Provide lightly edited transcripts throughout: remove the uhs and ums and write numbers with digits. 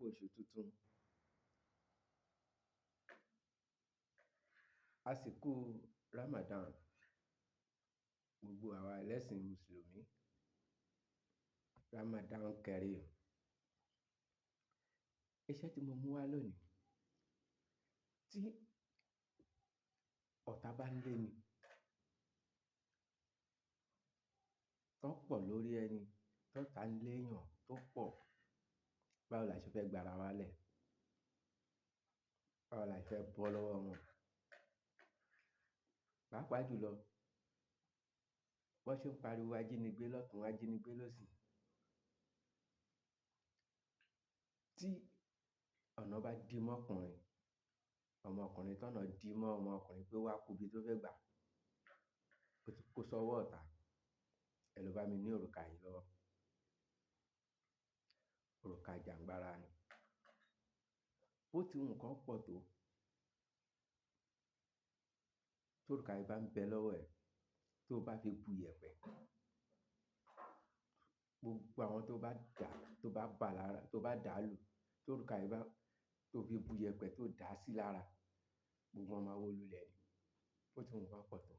oṣù tuntun. A sì kú Ramadan. Gbogbo àwa ẹlẹ́sìn Mùsùlùmí. Ramadan Kareem. Iṣẹ́ tí mo mú wá lónìí, tí ọ̀tá bá ń lé ni, tó pọ̀ lórí ẹni, tó ta ń léèyàn tó pọ̀, báwo la ṣe fẹ́ gba ara wa lẹ̀? Báwo la ṣe fẹ́ bọ́ lọ́wọ́ wọn? Pàápàá jùlọ, bọ́n ṣe ń pariwo ajínigbé lọ́tùn, ajínigbé lósì. Tí ọ̀nà bá dí mọ́kùnrin, ọmọkùnrin tọ́nà dí mọ́ ọmọkùnrin pé wá kú bí tó fẹ́ gbà, ó ti kó sọ́wọ́ ọ̀tá. Ẹ lọ bá mi ní òrùka yìí lọ́wọ́. Òrùka jàǹgbára ni. Bó ti wù kán pọ̀ tó, tórùka yìí bá ń bẹ lọ́wọ́ ẹ, tó bá fi bu yẹ̀pẹ̀, gbogbo àwọn tó bá dà, tó bá bà lára, tó bá dà lù, tórùka yìí bá, tó fi bu yẹ̀pẹ̀ tó dà sí lára, gbogbo wọn máa wó lulẹ̀ ni. Bó ti wù kán pọ̀ tó.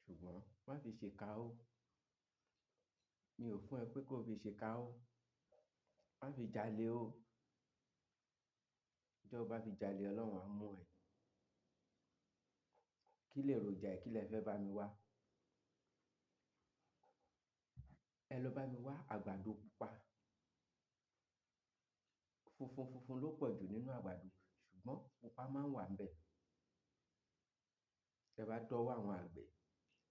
Ṣùgbọ́n má fi ṣe ká ó. Mi ò fún ẹ pé kó fi ṣe ká ó. Má fi jalè ó. Ijọ́ bá fi jalè, Ọlọ́run á mú ẹ. Kí lèròjà ẹ, kí lẹ fẹ́ bá mi wá? Ẹ lọ bá mi wá àgbàdo pupa. Funfun funfun ló pọ̀ jù nínú àgbàdo, ṣùgbọ́n pupa máa ń wà níbẹ̀. Tẹ bá dọ́wọ́ àwọn àgbẹ̀,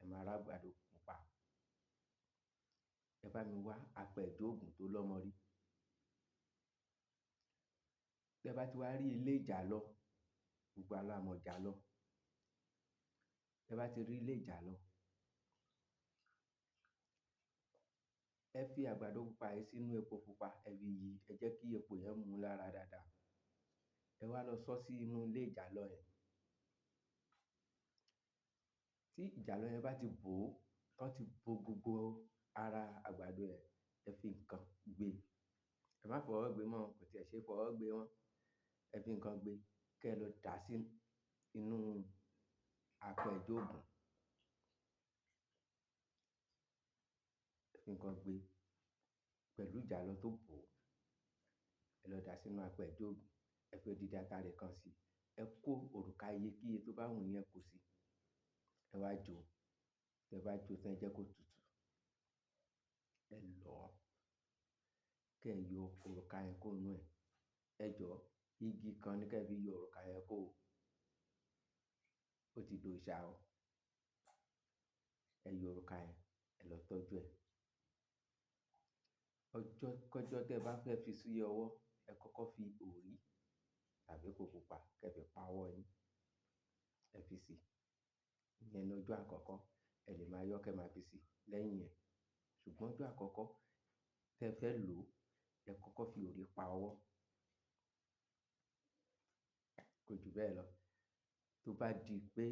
ẹ máa rà àgbàdo pupa. Ẹ bá mi wá apẹ ìjóògùn tó lọ́mọ rí. Tẹ bá ti wá rí ilé ìjàlọ, gbogbo wa la mọ̀ ìjàlọ. Tẹ bá ti rí ilé ìjàlọ, ẹ fi àgbàdo pupa yìí sínú epo pupa, ẹ fi yí, ẹ jẹ́ kí epo yẹn mú lára dáadáa. Ẹ wá lọ sọ́ sí inú ilé ìjàlọ yẹn. Tí ìjàlọ yẹn bá ti bò ó, tán ti bo gbogbo ara àgbàdo yẹn, ẹ fi nǹkan gbé. Ẹ má fọwọ́ gbé mọ́, kò tí ẹ ṣe fọwọ́ gbé mọ́. Ẹ fi nǹkan gbé, kí ẹ lọ dà sí inú apẹ ìjóògùn. Ẹ fi nǹkan gbé pẹ̀lú ìjàlọ tó bò ó. Ẹ lọ dà sínú apẹ ìjóògùn. Ẹ fi odidi atare kan sí i. Ẹ kó òrùka iyekíye tó bá wù yín ẹ kó sí i. Ẹ wá jó. Tẹ bá jó tán, ẹ jẹ́ kó tutù. Ẹ lọ̀ ọ́. Kí ẹ yọ òrùka yẹn kúrò nínú ẹ̀. Ẹ jọ, igi kan ní kí ẹ fi yọ òrùka yẹn kó. Ó ti d'òòṣà o. Ẹ yọ òrùka yẹn, ẹ lọ tọ́jú ẹ. Ọjọ́ kọ́jọ́ tí ẹ bá fẹ́ fi sí ọwọ́, ẹ kọ́kọ́ fi òrí tàbí epo pupa kí ẹ fi pa ọwọ́ yín. Ẹ fi sí i. Ìyẹn ni ọjọ́ àkọ́kọ́. Ẹ lè máa yọ kí ẹ máa fi sí i lẹ́yìn ẹ. Ṣùgbọ́n ọjọ́ àkọ́kọ́ tí ẹ fẹ́ lò, ẹ kọ́kọ́ fi òrí pa ọwọ́. Kò ju bẹ́ẹ̀ lọ. Tó bá di pé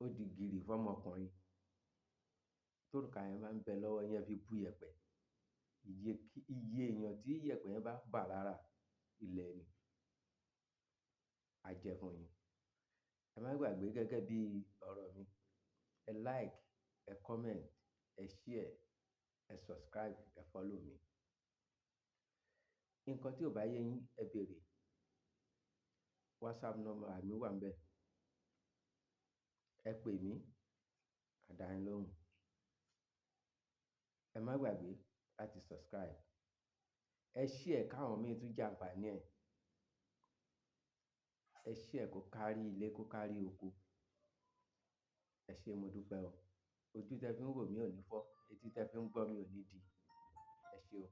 ó di gìrì fún ọmọkùnrin, tórùka yẹn bá ń bẹ lọ́wọ́ yín, ẹ fi bu yẹ̀pẹ̀. Iye kí, iye èèyàn tí yẹ̀pẹ̀ yẹn bá bà lára, ilẹ̀ ni. A jẹ fún yín. Ẹ má gbàgbé gẹ́gẹ́ bí ọ̀rọ̀ mi. Ẹ like, ẹ comment, ẹ share, ẹ subscribe, ẹ follow mi. Nǹkan tí ò bá yé yín, ẹ bèèrè. WhatsApp number mi wà níbẹ̀. Ẹ pè mí, màá dá yín lóhùn. Ẹ má gbàgbé láti subscribe. Ẹ share káwọn mìí tún jàǹfàní ẹ̀. Ẹ share kó kárí ilé, kó kárí oko. Ẹ ṣé, mo dúpẹ́ o. Ojú tẹ fi ń wò mí ò ní fọ́, etí tẹ fi ń gbọ́ mi ò ní di. Ẹ ṣé o.